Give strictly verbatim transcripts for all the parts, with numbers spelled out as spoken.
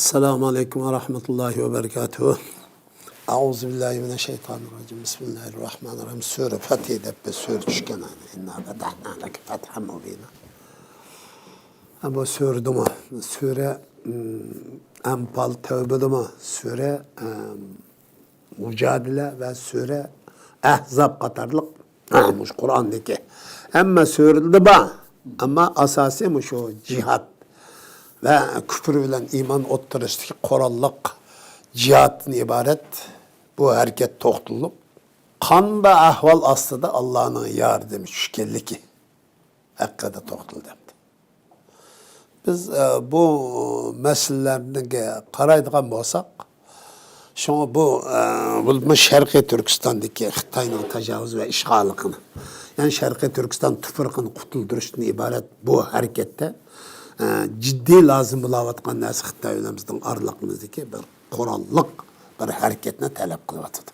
السلام عليكم ورحمة الله وبركاته. أعوذ بالله من الشيطان الرجيم. بسم الله الرحمن الرحيم. سۈرە فەتھى دەپ بىر سۈرە چۈشكەن. إنا فتحنا لك فتحا مبينا. بۇ سۈرىدىمۇ، سۈرە، ئەم، ئەنپال، تەۋبىدىمۇ، سۈرە، ئەم، مۇجادىلە ۋە سۈرە ئەھزاب قاتارلىق، ھە، مۇشۇ قۇرئاندىكى ھەممە سۈرىلەردە بار. ئەمما ئاساسىي مۇشۇ جىھاد ۋە كۇپر بىلەن ئىمان ئوتتۇرىسىدىكى قوراللىق جىھادتىن ئىبارەت بۇ ھەرىكەت توختىلىپ، قانداق ئەھۋال ئاستىدا ئاللانىڭ ياردىمى چۈشكەنلىكى ھەققىدە توختىلىپ ئۆتتى. بىز، ئە، بۇ مەسىلىلەرگە قارايدىغان بولساق، شۇڭا بۇ، ئە، بۇ شەرقىي تۈركىستاندىكى خىتاينىڭ تاجاۋۇز ۋە ئىشغاللىقىنى، يەنى شەرقىي تۈركىستان تۇپرىقىنى قۇتۇلدۇرۇشتىن ئىبارەت بۇ ھەرىكەتتە، ئە، جىددىي لازىم بولاۋاتقان نەرسە خىتاي بىلەن بىزنىڭ ئارىلىقىمىزدىكى بىر قوراللىق بىر ھەرىكەتنى تەلەپ قىلىۋاتىدۇ.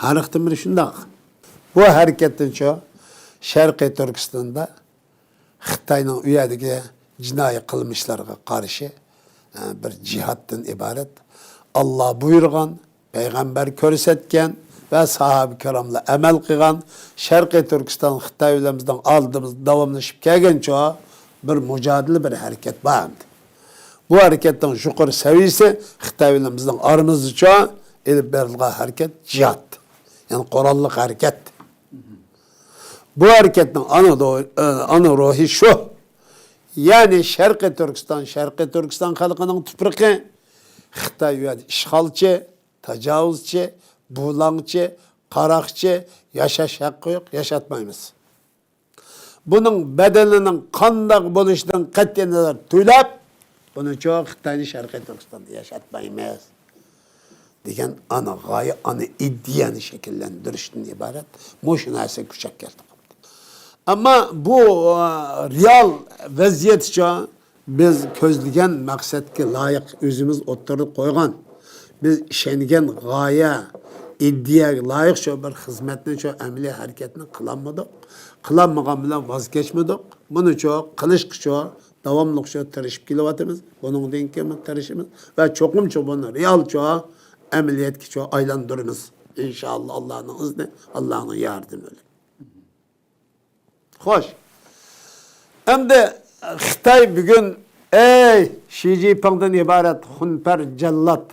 تارىختىن بېرى شۇنداق. بۇ ھەرىكەتتىنچۇ شەرقىي تۈركىستاندا خىتاينىڭ ئۇ يەردىكى جىنايى قىلمىشلىرىغا قارشى، ئە، بىر جىھادتىن ئىبارەت، ئاللا بۇيرۇغان، پەيغەمبەر كۆرسەتكەن ۋە ساھابە كىراملار ئەمەل قىلغان شەرقىي تۈركىستان خىتاي بىلەن بىزنىڭ ئالدىمىزدا داۋاملىشىپ كەلگەنچۇ بىر مۇجادىلە، بىر ھەرىكەت بار ئەمدى. بۇ ھەرىكەتنىڭ يۇقىرى سەۋىيىسى خىتاي بىلەن بىزنىڭ ئارىمىزدىچۇ ئېلىپ بېرىلغان ھەرىكەت جىھاد. يەنى قوراللىق ھەرىكەت. بۇ ھەرىكەتنىڭ ئانا دو-، ئانا روھى شۇ. يەنى شەرقىي تۈركىستان، شەرقىي تۈركىستان خەلقىنىڭ تۇپرىقى. خىتاي ئۇ يەردە ئىشغالچى، تاجاۋۇزچى، بۇلاڭچى، قاراقچى، ياشاش ھەققى يوق، ياشاتمايمىز. بۇنىڭ بەدىلىنىڭ قانداق بولۇشىدىن قەتئىينەزەر تۆلەپ، بۇنىچۇ خىتاينى شەرقىي تۈركىستاندا ياشاتمايمىز دېگەن ئانا غايە، ئانا ئىدىيەنى شەكىللەندۈرۈشتىن ئىبارەت مۇشۇ نەرسە كۈچەپ كەلدى. ئەمما بۇ، ئا، رېئال ۋەزىيەتچە بىز كۆزلىگەن مەقسەتكە لايىق ئۆزىمىز ئوتتۇرىغا قويغان، بىز ئىشەنگەن غايە، ئىدىيەگە لايىق شۇ بىر خىزمەتنى، شۇ ئەمەلىي ھەرىكەتنى قىلالمىدۇق. قىلالمىغان بىلەن ۋاز كەچمىدۇق. بۇنىچۇ قىلىشقىچۇ داۋاملىقچۇ تىرىشىپ كېلىۋاتىمىز. بۇنىڭدىن كېيىنمۇ تىرىشىمىز ۋە چوقۇمچۇ بۇنى رېئالچۇ ئەمەلىيەتكىچۇ ئايلاندۇرىمىز. ئىنشائاللا، ئاللانىڭ ئىزنى، ئاللانىڭ ياردىمى بىلەن. خوش. ئەمدى خىتاي بۈگۈن، ئەي، شى جىنپىڭدىن ئىبارەت خۇنپەر جاللات.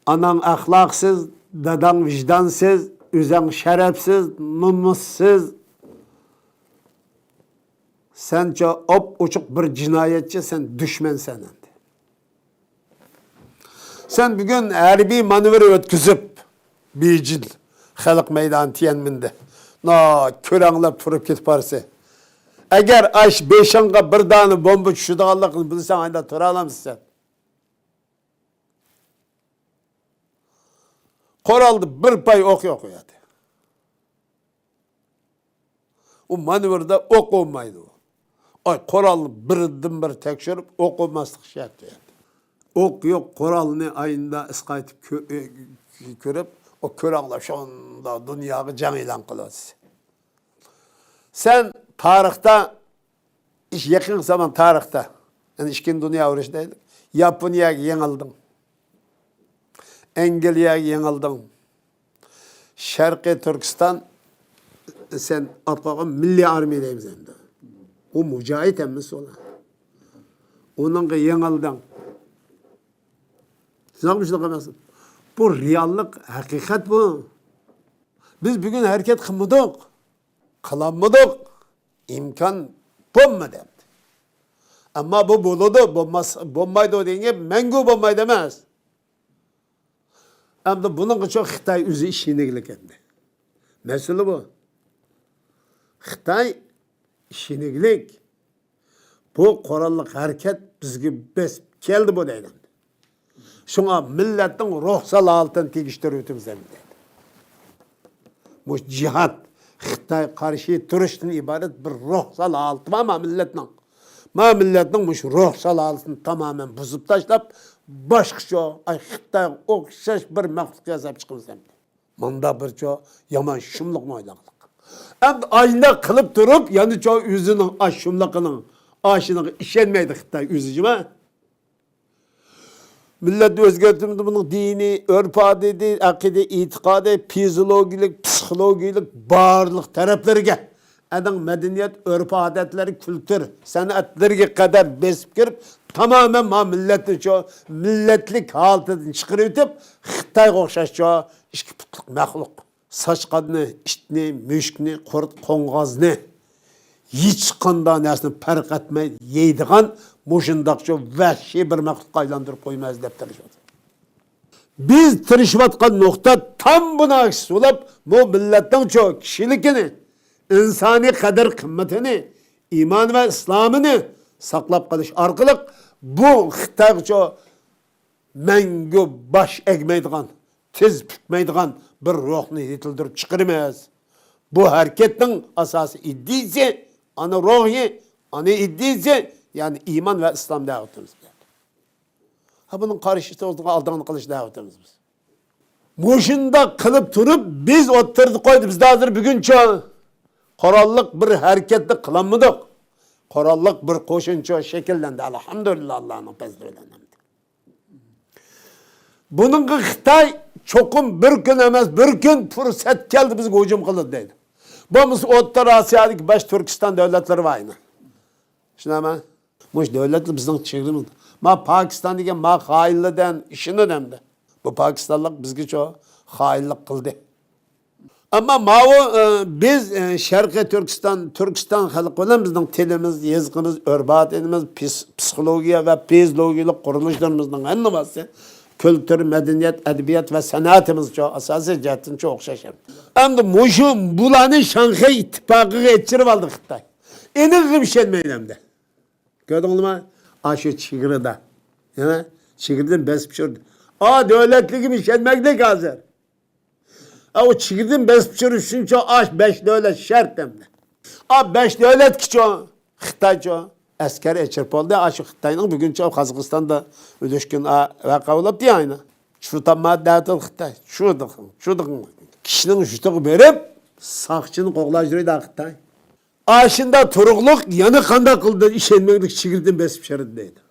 ئاناڭ ئەخلاقسىز، داداڭ ۋىجدانسىز، ئۆزەڭ شەرەپسىز، نومۇسسىز. سەنچۇ ئوپئوچۇق بىر جىنايەتچى، سەن دۈشمەنسەن ئەمدى. سەن بۈگۈن ھەربىي مانېۋىر ئۆتكۈزۈپ، بېيجىڭ خەلق مەيدانى تيەنئەنمېندا، نا، كۆرەڭلەپ تۇرۇپ كېتىپ بارسى. ئەگەر ئاش بېشىڭغا بىر دانە بومبا چۈشىدىغانلىقىنى بىلسەڭ، ئانداق تۇرالامسەن سەن؟ قورالدا بىر پاي ئوق يوق ئۇ يەردە. ئۇ مانېۋىردا ئوق بولمايدۇ. ئاي، قورالنى بىردىن بىر تەكشۈرۈپ، ئوق بولماسلىق شەرت ئۇ يەردە. ئوق يوق قورالنى ئاينىدا ئىسقايتىپ كۆ-، ئۆ-، كۆرۈپ، ئۇ كۆرەڭلەپ شۇنداق دۇنياغا جەڭ ئېلان قىلىۋاتىسەن. سەن تارىختا، ئىش-، يېقىنقى زامان تارىختا، يەنى ئىككىنچى دۇنيا ئۇرۇشى دەيلى، ياپونىيەگە يېڭىلدىڭ. ئەنگلىيەگە يېڭىلدىڭ. شەرقىي تۈركىستان، سەن ئات قويغان مىللىي ئارمىيە دەيمىز ئەمدى. ئۇ مۇجاھىد ھەممىسى ئۇلار. ئۇنىڭغا يېڭىلدىڭ. شۇنداقمۇ شۇنداق ئەمەسمۇ؟ بۇ رېئاللىق، ھەقىقەت بۇ. بىز بۈگۈن ھەرىكەت قىلمىدۇق. قىلالمىدۇق. ئىمكان بولمىدى ئەمدى. ئەمما بۇ بولىدۇ، بولماس-، بولمايدۇ دېگەن گەپ مەڭگۈ بولمايدۇ ئەمەس. ئەمدى بۇنىڭغىچۇ خىتاي ئۆزى ئىشىنىگلىك ئەمدى. مەسىلە بۇ. خىتاي ئىشىنىگلىك. بۇ قوراللىق ھەرىكەت بىزگە بېسىپ كەلدى بۇ دەيدۇ. شۇڭا مىللەتنىڭ روھ سالامىتىنى تېگىشتۈرۈۋېتىمىز ئەمدى دەيدۇ. مۇشۇ جىھاد، خىتايغا قارشى تۇرۇشتىن ئىبارەت بىر روھ سالامىتى بار ما مىللەتنىڭ. ما مىللەتنىڭ مۇشۇ روھ سالامىتىنى تامامەن بۇزۇپ تاشلاپ، باشقىچە، ئاي، خىتايغا ئوخشاش بىر مەخلۇق ياساپ چىقىمىز ئەمدى. مۇندا بىرچۇ يامان شۇملۇقنى ئوينىغانلىق. ئەمدى ئاشۇنداق قىلىپ تۇرۇپ، يەنىچۇ ئۆزىنىڭ ئاش شۇملۇقىنىڭ ئاشۇنىڭغا ئىشەنمەيدۇ خىتاي ئۆزى جۇما. مىللەتنى ئۆزگەرتىمىز، بۇنىڭ دىنى، ئۆرپ-ئادىتى، ئەقىدە، ئېتىقادى، فىزىولوگىيىلىك، پسىخولوگىيىلىك بارلىق تەرەپلىرىگە، ئەنىڭ مەدەنىيەت، ئۆرپ-ئادەتلىرى، كۈلتۈر، سەنئەتلىرىگە قەدەر بېسىپ كىرىپ، تامامەن ما مىللەتنى شۇ مىللەتلىك ھالىتىدىن چىقىرىۋېتىپ، خىتايغا ئوخشاش شۇ ئىككى پۇتلۇق مەخلۇق. ساچقاننى، ئىتنى، مۈشۈكنى، قۇرت، قوڭغازنى، ھېچقانداق نەرسىنى پەرق ئەتمەي يەيدىغان مۇشۇنداقچۇ ۋەھشىي بىر مەخلۇققا ئايلاندۇرۇپ قويىمىز دەپ تىرىشىۋاتىدۇ. بىز تىرىشىۋاتقان نۇقتا تام بۇنىڭ ئەكسىسى بولۇپ، بۇ مىللەتنىڭچۇ كىشىلىكىنى، ئىنسانىي قەدىر-قىممىتىنى، ئىمان ۋە ئىسلامىنى ساقلاپ قېلىش ئارقىلىق بۇ خىتايغىچۇ مەڭگۈ باش ئەگمەيدىغان، تىز پۈكمەيدىغان بىر روھنى يېتىلدۈرۈپ چىقىرىمىز. بۇ ھەرىكەتنىڭ ئاساسىي ئىدىيىسى، ئانا روھى، ئانا ئىدىيىسى، يەنى ئىمان ۋە ئىسلام دەۋىتىمىز. ھە، بۇنىڭ قارشىسىغا ئالدىغىنى قىلىش دەۋىتىمىز بىز. مۇشۇنداق قىلىپ تۇرۇپ، بىز ئوتتۇرىدا قويدى. بىز ھازىر بۈگۈنچە قوراللىق بىر ھەرىكەتنى قىلالمىدۇق. قوراللىق بىر قوشۇنچە شەكىللەندى. ئەلھەمدۇلىللا، ئاللانىڭ پەزلى بىلەن. بۇنىڭغا خىتاي چوقۇم بىر كۈن ئەمەس، بىر كۈن پۇرسەت كەلدى، بىزگە ھۇجۇم قىلىدۇ دەيدۇ. بولمىسا ئوتتۇرا ئاسىيادىكى بەش تۈركىستان دۆلەتلىرى بار ئىنى. شۇنداقمۇ؟ مۇشۇ دۆلەتلەر بىزنىڭ چېگرىمىزدا. ما پاكىستان دېگەن ما خائىنلىدىن ئىشىنىدۇ ئەمدى. بۇ پاكىستانلىق بىزگىچۇ خائىنلىق قىلدى. ئەمما ماۋۇ، ئە، بىز، ئە، شەرقىي تۈركىستان، تۈركىستان خەلقى بىلەن بىزنىڭ تىلىمىز، يېزىقىمىز، ئۆرپ-ئادىتىمىز، پس-، پسىخولوگىيە ۋە فىزىولوگىيەلىك قۇرۇلۇشلىرىمىزنىڭ ھەممىسى، كۈلتۈر، مەدەنىيەت، ئەدەبىيات ۋە سەنئىتىمىزچۇ ئاساسىي جەھەتتىنچۇ ئوخشاش. ئەمدى مۇشۇ بۇلارنى شاڭخەي ئىتتىپاقىغا ئېچىرىۋالدى خىتاي. ئېنىقىغا ئىشەنمەيمەن ئەمدى. كۆردۈڭلارمۇ؟ ئاشۇ چېگرىدا. يەنە چېگرىدىن بېسىپ چۈشۈردى. ئا، دۆلەتلىكىمۇ ئىشەنمەكلىك ھازىر. ئا، ئۇ چېگرىدىن بېسىپ چۈشۈرۈش ئۈچۈنچۇ ئاش بەش دۆلەت شەرت ئەمدى. ئا، بەش دۆلەتكىچۇ، خىتايچۇ ئەسكەر ئېچىرىپ بولدى. ئاشۇ خىتاينىڭ بۈگۈنچە قازاقىستاندا ئۆلۈشكۈن، ئا، ۋەقە بولۇپتۇ يا ئاينا. شۇ تامما دەۋاتىدۇ خىتاي. شۇ دېگىن، شۇ دېگىن. كىشىنىڭ يۇرتىغا بېرىپ، ساقچىنى قوغلاپ يۈرىدۇ خىتاي. ئاشۇنداق تۇرۇقلۇق يەنە قانداق قىلدى؟ ئىشەنمەكلىك چېگرىدىن بېسىپ چۈشۈردى دەيدۇ.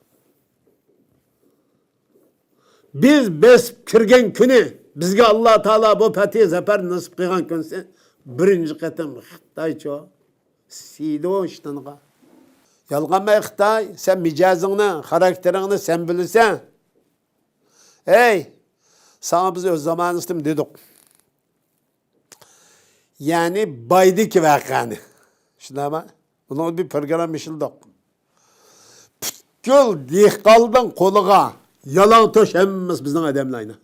بىز بېسىپ كىرگەن كۈنى، بىزگە ئاللا تائالا بۇ پەتھى زەپەر نېسىپ قىلغان كۈنسى، بىرىنچى قېتىم خىتايچۇ سىيدۇ شىتىنغا. يالغانماي خىتاي، سەن مىجەزىڭنى، خاراكتېرىڭنى سەن بىلىسەن. ھەي، ساڭا بىز ئۆز زامانىسىدىمۇ دېدۇق. يەنى بايدىكى ۋەقەنى. شۇنداقمۇ؟ بۇنىڭغا بىر پروگرامما ئىشلىدۇق. پۈتكۈل دېھقاننىڭ قولىغا يالاڭ تۆش ھەممىسى بىزنىڭ ئادەملەرنى.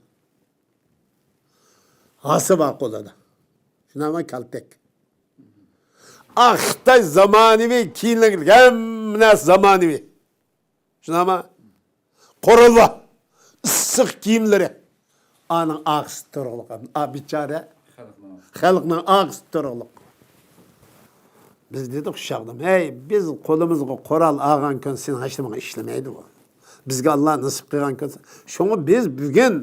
ھاسا بار قولىدا. شۇنداقمۇ؟ كالتەك. ئا، خىتاي زامانىۋى كىيىنگەن، ھەممە نەرسە زامانىۋى. شۇنداقمۇ؟ قورال بار. ئىسسىق كىيىملىرى. ئانىڭ ئارقىسى تۇرۇقلۇق. ئا، بىچارە. خەلقنىڭ ئارقىسى تۇرۇقلۇق. بىز دېدۇق شۇ چاغدا، ھەي، بىز قولىمىزغا قورال ئالغان كۈن سېنىڭ ھېچنېمىڭ ئىشلىمەيدۇ بۇ. بىزگە ئاللا نېسىپ قىلغان كۈن. شۇڭا بىز بۈگۈن،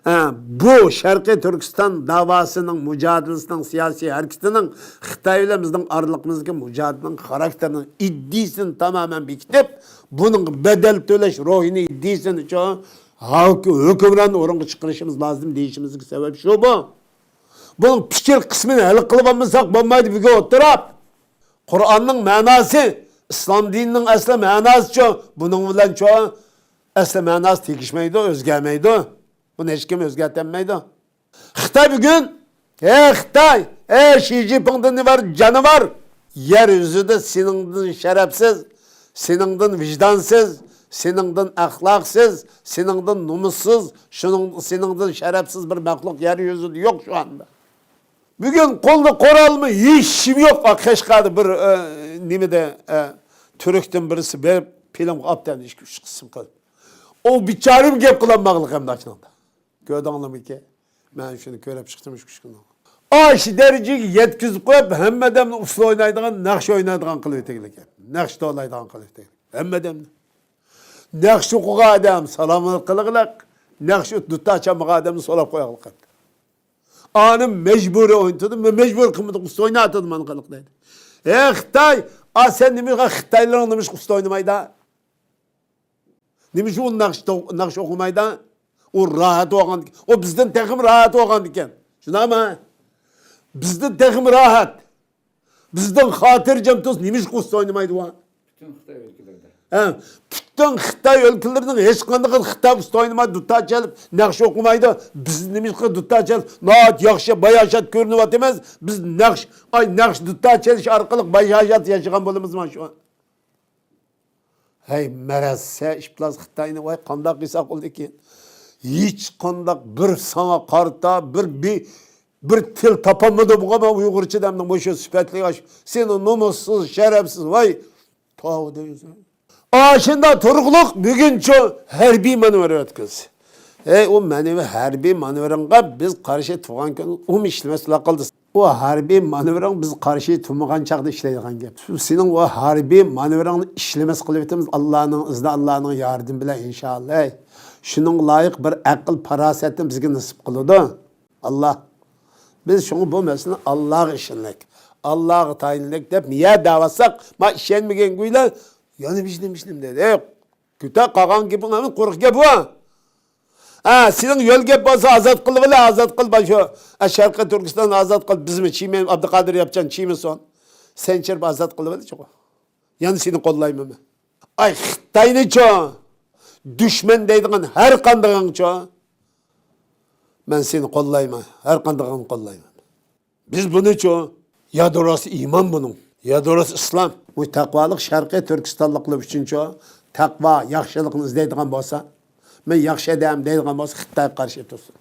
ئە، بۇ شەرقىي تۈركىستان داۋاسىنىڭ، مۇجادىلىسىنىڭ، سىياسىي ھەرىكىتىنىڭ خىتاي بىلەن بىزنىڭ ئارىلىقىمىزدىكى مۇجادىلىنىڭ خاراكتېرىنىڭ ئىدىيىسىنى تامامەن بېكىتىپ، بۇنىڭغا بەدەل تۆلەش روھىنى، ئىدىيىسىنى شۇ ھاك-، ھۆكۈمران ئورۇنغا چىقىرىشىمىز لازىم دېيىشىمىزگە سەۋەب شۇ بۇ. بۇنىڭ پىكىر قىسمىنى ھەل قىلىۋالمىساق بولمايدۇ بۈگۈن ئوتتۇراپ. قۇرئاننىڭ مەناسى، ئىسلام دىنىنىڭ ئەسلى مەناسىچۇ، بۇنىڭ بىلەنچۇ ئەسلى مەناسى تېگىشمەيدۇ، ئۆزگەرمەيدۇ. بۇنى ھېچكىم ئۆزگەرتەلمەيدۇ. خىتاي بۈگۈن، ھەي خىتاي، ھەي شى جىنپىڭدىن ئىبارەت جانىۋار، يەر يۈزىدە سېنىڭدىن شەرەپسىز، سېنىڭدىن ۋىجدانسىز، سېنىڭدىن ئەخلاقسىز، سېنىڭدىن نومۇسسىز، شۇنىڭ، سېنىڭدىن شەرەپسىز بىر مەخلۇق يەر يۈزىدە يوق شۇ ئاندا. بۈگۈن قولدا قورالمۇ ھېچكىم يوق. ئا، قەشقەردە بىر، ئە، نېمىدە، ئە، تۈركتىن بىرسى بېرىپ، پىلىمغا ئاپتەمدە ئىككى، ئۈچ قىسىم قىلىپ. ئۇ بىچارىمۇ گەپ قىلالماقلىق ئەمدى ئاشۇنىڭدا. كۆردۈڭلارمىكى؟ مەن شۇنى كۆرۈپ چىقتىم شۇ كۈنى. ئاشۇ دەرىجىگە يەتكۈزۈپ قويۇپ، ھەممە ئادەمنى ئۇسسۇل ئوينايدىغان، ناخشا ئوينايدىغان قىلىۋېتىگلىكەن. ناخشا توۋلايدىغان قىلىۋېتىگلىك. ھەممە ئادەمنى. ناخشا ئوقۇغان ئادەم سالامەت قىلىغلىق، ناخشا دۇتار چالمىغان ئادەمنى سولاپ قويغلىق. ئانى مەجبۇرىي ئوينىتىدۇ، مەجبۇر قىلمىدۇق، ئۇسسۇل ئويناتىدۇ مانا قىلىق دەيدۇ. ھەي خىتاي، ئا، سەن نېمىشقا خىتايلارنىڭ نېمىشقا ئۇستا ئوينىمايدا؟ نېمىشقا ئۇ ناخشا، ناخشا ئوقۇمايدا؟ ئۇ راھەت بولغان، ئۇ بىزدىن تېخىمۇ راھەت بولغان ئىكەن. شۇنداقمۇ؟ بىزدىن تېخىمۇ راھەت. بىزدىن خاتىرجەم تۇرسا، نېمىشقا ئۇستا ئوينىمايدۇ ئۇ؟ پۈتۈن خىتاي ئۆلكىلىرىدە. ھە، پۈتۈن خىتاي ئۆلكىلىرىنىڭ ھېچقاندىقى خىتاي ئۇستا ئوينىمايدۇ، دۇتار چېلىپ ناخشا ئوقۇمايدۇ. بىز نېمىشقا دۇتار چېلىپ ناھايىتى ياخشى، باياشات كۆرۈنۈۋاتىمىز؟ بىز ناخش-، ئاي، ناخشا، دۇتار چېلىش ئارقىلىق باياشات ياشىغان بولىمىز مانا شۇ. ھەي، مەرەسە ئىپلاس خىتاينى، ۋاي، قانداق قىلساق بولىدىكىن؟ ھېچقانداق بىر ساڭا قارىتا، بىر، بىر، بىر تىل تاپالمىدى بۇغا، مەن ئۇيغۇرچە دەمدىم، مۇشۇ سۈپەتلىك ئاش-، سېنى نومۇسسىز، شەرەپسىز، ۋاي، تاۋۇ دەيسەن. ئاشۇنداق تۇرۇقلۇق بۈگۈنچۇ ھەربىي مانېۋىر ئۆتكۈز. ھەي، ئۇ مانېۋىر، ھەربىي مانېۋىرىڭغا بىز قارشى تۇرغان كۈن ئۇمۇ ئىشلىمەسلا قىلدى. ئۇ ھەربىي مانېۋىرىڭ بىز قارشى تۇرمىغان چاغدا ئىشلەيدىغان گەپ. سېنىڭ ئۇ ھەربىي مانېۋىرىڭنى ئىشلىمەس قىلىۋېتىمىز، ئاللانىڭ ئىزنى، ئاللانىڭ ياردىمى بىلەن، ئىنشائاللا. ھەي، شۇنىڭغا لايىق بىر ئەقىل، پاراسەتنى بىزگە نېسىپ قىلىدۇ. ئاللا. بىز شۇڭا بۇ مەسىلىنى ئاللاغا ئىشىنىلىك، ئاللاغا تايىنىلىك دەپ نىيە دەۋاتساق، ما ئىشەنمىگەن گۇيلار، يەنە بىشنى، بىشنى دەيدۇ. كۆتە قالغان گېپىڭ ھەممە قۇرۇق گەپ بۇ. ھە، سېنىڭ يول گەپ بولسا ئازاد قىلىۋېلە، ئازاد قىل، باشۇ. ھە، شەرقىي تۈركىستاننى ئازاد قىل، بىزمۇ چىمەن، ئابدۇقادىر ياپچان چىمىسۇن. سەن چىرىپ ئازاد قىلىۋېلە چوقۇم. يەنە سېنى قوللايمەن مەن. ئاي، خىتاينىچۇ؟ دۈشمەن دەيدىغان ھەر قاندىقىڭچۇ؟ مەن سېنى قوللايمەن، ھەر قاندىقىڭنى قوللايمەن. بىز بۇنىچۇ؟ يادروسى ئىمان بۇنىڭ. يادروسى ئىسلام. بۇ تەقۋالىق شەرقىي تۈركىستانلىقلار ئۈچۈنچۇ؟ تەقۋا، ياخشىلىقنى ئىزدەيدىغان بولسا، مەن ياخشى ئادەم دەيدىغان بولسا، خىتايغا قارشى تۇرسۇن.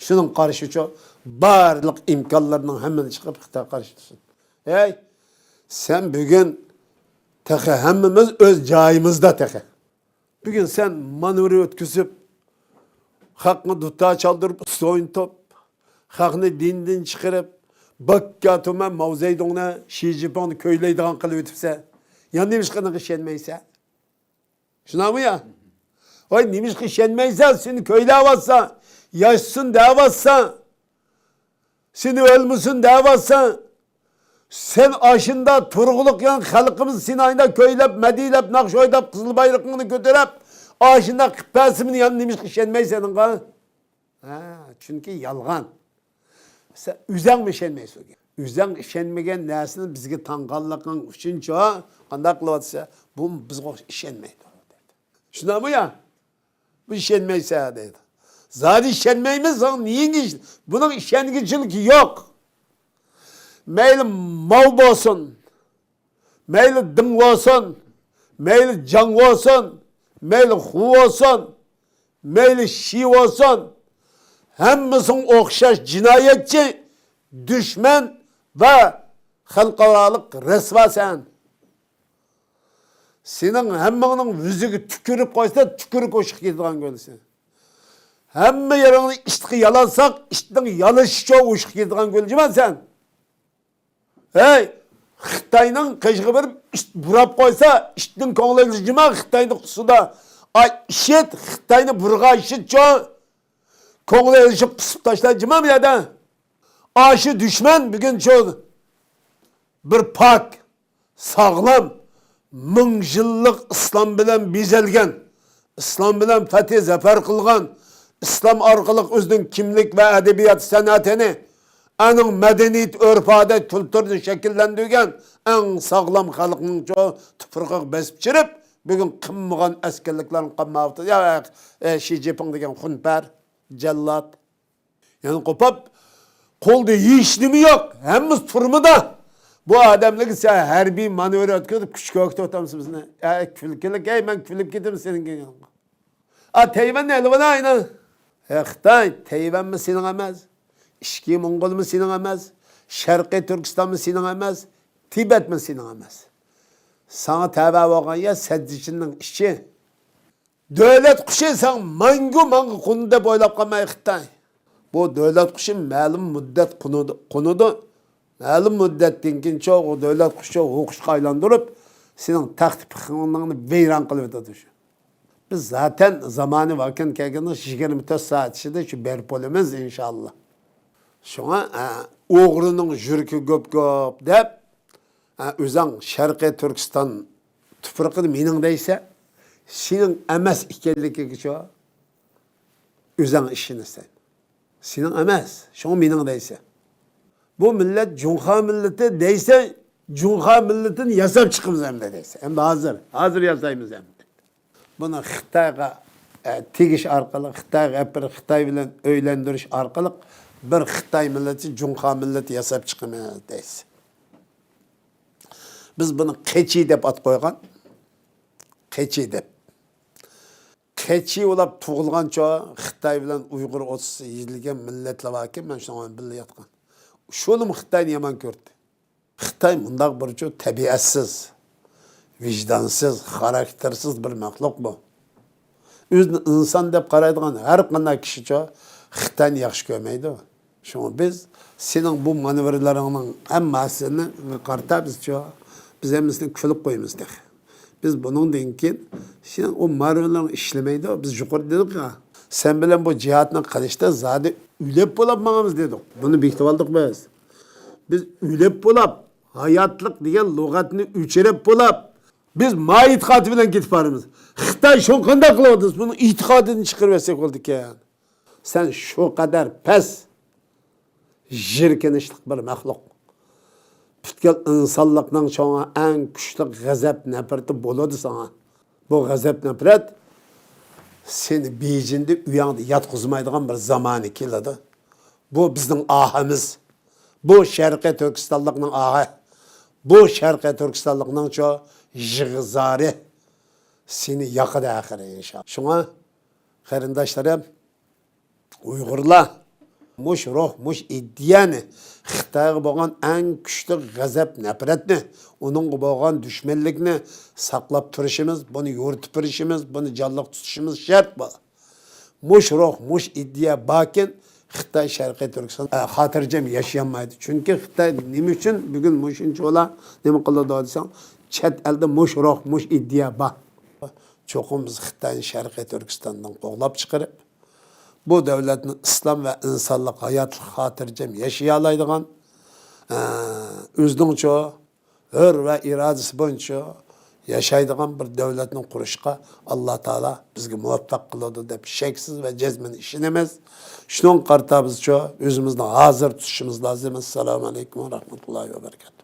شۇنىڭ قارشىچۇ؟ بارلىق ئىمكانلىرىنىڭ ھەممىنى چىقىرىپ خىتايغا قارشى تۇرسۇن. ھەي، سەن بۈگۈن تېخى ھەممىمىز ئۆز جايىمىزدا تېخى. بۈگۈن سەن مانېۋىر ئۆتكۈزۈپ، خەقنى دۇتار چالدۇرۇپ، ئۇستا ئوينىتىپ، خەقنى دىندىن چىقىرىپ، باككا تۈمەن ماۋزېدۇڭنى، شى جىنپىڭنى كۆيلەيدىغان قىلىۋېتىپسەن. يا نېمىشقا ئىشەنمەيسەن؟ شۇنداقمۇ يا؟ ۋاي، نېمىشقا ئىشەنمەيسەن؟ سېنى كۆيلەۋاتسا، ياشىسۇن دەۋاتسا، سېنى ئۆلمىسۇن دەۋاتسا، سەن ئاشۇنداق تۇرغۇلۇق يان خەلقىمىز سېنى ئاينا كۆيلەپ، مەدھىيلەپ، ناخشا ئويناپ، قىزىل بايرىقىڭنى كۆتۈرۈپ، ئاشۇنداق قىلىپ بەرسىمۇ يا نېمىشقا ئىشەنمەيسەن ئۇنىڭغا؟ ھە، چۈنكى يالغان. سەن ئۆزەڭمۇ ئىشەنمەيسەن. ئۆزەڭ ئىشەنمىگەن نەرسىنى بىزگە تاڭغانلىقىڭ ئۈچۈنچۇ، قانداق قىلىۋاتىسەن؟ بۇ بىزغا ئىشەنمەيدۇ. شۇنداقمۇ يا؟ بۇ ئىشەنمەيسەن دەيدۇ. زادى ئىشەنمەيمىز، ساڭا نېيىڭگە ئىش-، بۇنىڭ ئىشەنگۈچىلىكى يوق. مەيلى ماۋ بولسۇن، مەيلى دىڭ بولسۇن، مەيلى جاڭ بولسۇن، مەيلى خۇ بولسۇن، مەيلى شى بولسۇن، ھەممىسىڭ ئوخشاش جىنايەتچى، دۈشمەن ۋە خەلقئارالىق رەسۋاسەن. سېنىڭ ھەممىڭنىڭ يۈزىگە تۈكۈرۈپ قويسا، تۈكۈرۈك ئوشۇق كېتىدىغان گۆلسەن. ھەممە يېرىڭنى ئىتقا يالاتساق، ئىتنىڭ يالىشىچە ئوشۇق كېتىدىغان گۆلجىمەن سەن. ھەي، خىتاينىڭ قېشىغا بېرىپ ئىت بۇراپ قويسا، ئىتنىڭ كۆڭلى ئېلىشىجىما خىتاينى قۇسىدا. ئاي، ئىشىت، خىتاينى بۇرغان ئىشىتچۇ. كۆڭلى ئېلىشىپ قۇسۇپ تاشلايجىما بۇ يەردە. ئاشۇ دۈشمەن بۈگۈن شۇ بىر پاك، ساغلام، مىڭ يىللىق ئىسلام بىلەن بېزەلگەن، ئىسلام بىلەن پەتھى زەپەر قىلغان، ئىسلام ئارقىلىق ئۆزىنىڭ كىملىك ۋە ئەدەبىيات سەنئىتىنى، ئەنىڭ مەدەنىيەت، ئۆرپ-ئادەت، كۈلتۈرنى شەكىللەندۈرگەن ئەڭ ساغلام خەلقنىڭ شۇ تۇپرىقىغا بېسىپ چىرىپ، بۈگۈن قىلمىغان ئەسكەرلىكلەرنى قىلمايۋاتىدۇ. يا، ئە، شى جىنپىڭ دېگەن خۇنپەر، جاللات. يەنى قوپاپ، قولدا ھېچنېمە يوق، ھەممىسى تۈرمىدە. بۇ ئادەملەرگە سەن ھەربىي مانېۋىر ئۆتكۈزۈپ، كۈچ كۆرسىتىۋاتامسەن بىزنى؟ ئە، كۈلكىلىك، ئەي، مەن كۈلۈپ كېتىمەن سېنىڭكىگە. ئا، تەيۋەننى ئېلىۋالاينا. ھە، خىتاي، تەيۋەنمۇ سېنىڭ ئەمەس، ئىچكى موڭغۇلمۇ سېنىڭ ئەمەس، شەرقىي تۈركىستانمۇ سېنىڭ ئەمەس، تىبەتمۇ سېنىڭ ئەمەس. ساڭا تەۋە بولغان يەر سەددىچىننىڭ ئىچى. دۆلەت قۇشى ساڭا ماڭگۇ ماڭا قونىدۇ دەپ ئويلاپ قالماي خىتاي. بۇ دۆلەت قۇشى مەلۇم مۇددەت قونىدۇ، قونىدۇ. مەلۇم مۇددەتتىن كېيىن چوغ دۆلەت قۇشى ھوقۇشقا ئايلاندۇرۇپ، سېنىڭ تەخت پىخىڭنى ۋەيران قىلىۋېتىدۇ شۇ. بىز زاتەن زامانى ۋاكىن كەلگەندە يىگىرمە تۆت سائەت ئىچىدە شۇ بېرىپ بولىمىز، ئىنشاللا. شۇڭا، ئە، ئوغرىنىڭ يۈرىكى گۆپ-گۆپ دەپ، ھە، ئۆزۈڭ شەرقىي تۈركىستان تۇپرىقىنى مېنىڭ دەيسەن، سېنىڭ ئەمەس ئىكەنلىكىگىچۇ ئۆزۈڭ ئىشىنىسەن. سېنىڭ ئەمەس، شۇڭا مېنىڭ دەيسەن. بۇ مىللەت جۇڭخۇا مىللىتى دەيسەن، جۇڭخۇا مىللىتىنى ياساپ چىقىمىز ئەمدى دەيسەن. ئەمدى ھازىر، ھازىر ياسايمىز ئەمدى. بۇنى خىتايغا، ئە، تېگىش ئارقىلىق، خىتايغا ئەپىرىپ، خىتاي بىلەن ئۆيلەندۈرۈش ئارقىلىق بىر خىتاي مىللىتى، جۇڭخۇا مىللىتى ياساپ چىقىمىز دەيسەن. بىز بۇنى قېچى دەپ ئات قويغان. قېچى دەپ. قېچى بولاپ تۇغۇلغانچۇ خىتاي بىلەن ئۇيغۇر ئوتتۇرىسىدا يېزىلگەن مىللەتلەر باركەن، مەن شۇنىڭ بىلەن بىللە ياتقان. شۇنىمۇ خىتاينى يامان كۆردى. خىتاي مۇنداق بىر چۇ تەبىئەتسىز، ۋىجدانسىز، خاراكتېرسىز بىر مەخلۇق بۇ. ئۆزىنى ئىنسان دەپ قارايدىغان ھەر قانداق كىشىچۇ خىتاينى ياخشى كۆرمەيدۇ. شۇڭا بىز سېنىڭ بۇ مانېۋىرلىرىڭنىڭ ھەممىسىنى قارىتا بىزچۇ، بىز ھەممىسىنى كۈلۈپ قويىمىز تېخى. بىز بۇنىڭدىن كېيىن، سېنىڭ ئۇ مانېۋىرلىرىڭ ئىشلىمەيدۇ، بىز يۇقىرىدا دېدۇق يا، سەن بىلەن بۇ جىھادنى قىلىشتا زادى ئۆلۈپ بولاپ ماڭىمىز دېدۇق. بۇنى بېكىتىۋالدۇق بىز. بىز ئۆلۈپ بولاپ، ھاياتلىق دېگەن لۇغەتنى ئۆچۈرۈپ بولاپ، بىز ما ئېتىقادى بىلەن كېتىپ بارىمىز. خىتاي شۇنى قانداق قىلىۋاتىمىز؟ بۇنىڭ ئېتىقادىنى چىقىرىۋەتسەك بولىدىكەن. سەن شۇ قەدەر پەس، ژىركىنىشلىق بىر مەخلۇق. پۈتكۈل ئىنسانلىقنىڭ شۇڭا ئەڭ كۈچلۈك غەزەپ نەپرىتى بولىدۇ ساڭا. بۇ غەزەپ نەپرەت سېنى بېيجىڭدا ئۆيۈڭدە ياتقۇزمايدىغان بىر زامانى كېلىدۇ. بۇ بىزنىڭ ئاھىمىز. بۇ شەرقىي تۈركىستانلىقنىڭ ئاھى. بۇ شەرقىي تۈركىستانلىقنىڭچۇ يىغا-زارى. سېنى ياقىدۇ ئاخىرى ئىنشاللا. شۇڭا قېرىنداشلىرىم، ئۇيغۇرلار، مۇشۇ روھ، مۇشۇ ئىدىيەنى، خىتايغا بولغان ئەڭ كۈچلۈك غەزەپ نەپرەتنى، ئۇنىڭغا بولغان دۈشمەنلىكنى ساقلاپ تۇرۇشىمىز، بۇنى يورۇتۇپ بېرىشىمىز، بۇنى جانلىق تۇتۇشىمىز شەرت بۇ. مۇشۇ روھ، مۇشۇ ئىدىيە باركەن، خىتاي شەرقىي تۈركىستان، ئە، خاتىرجەم ياشىيالمايدۇ. چۈنكى خىتاي نېمە ئۈچۈن بۈگۈن مۇشۇنچىۋالا نېمە قىلىدۇ دېسەڭ، چەت ئەلدە مۇشۇ روھ، مۇشۇ ئىدىيە بار. چوقۇم بىز خىتاينى شەرقىي تۈركىستاندىن قوغلاپ چىقىرىپ، بۇ دۆلەتنى ئىسلام ۋە ئىنسانلىق ھاياتلىق خاتىرجەم ياشىيالايدىغان، ئە، ئۆزىنىڭچۇ ھۆر ۋە ئىرادىسى بويىچە ياشايدىغان بىر دۆلەتنى قۇرۇشقا ئاللا تائالا بىزگە مۇۋەپپەق قىلىدۇ دەپ شەكسىز ۋە جەزمەن ئىشىنىمىز. شۇنىڭغا قارىتا بىزچۇ ئۆزىمىزنى ھازىر تۇتۇشىمىز لازىم. ئەسسالامۇ ئەلەيكۇم ۋە رەھمەتۇللاھى ۋە بەرىكاتۇھ.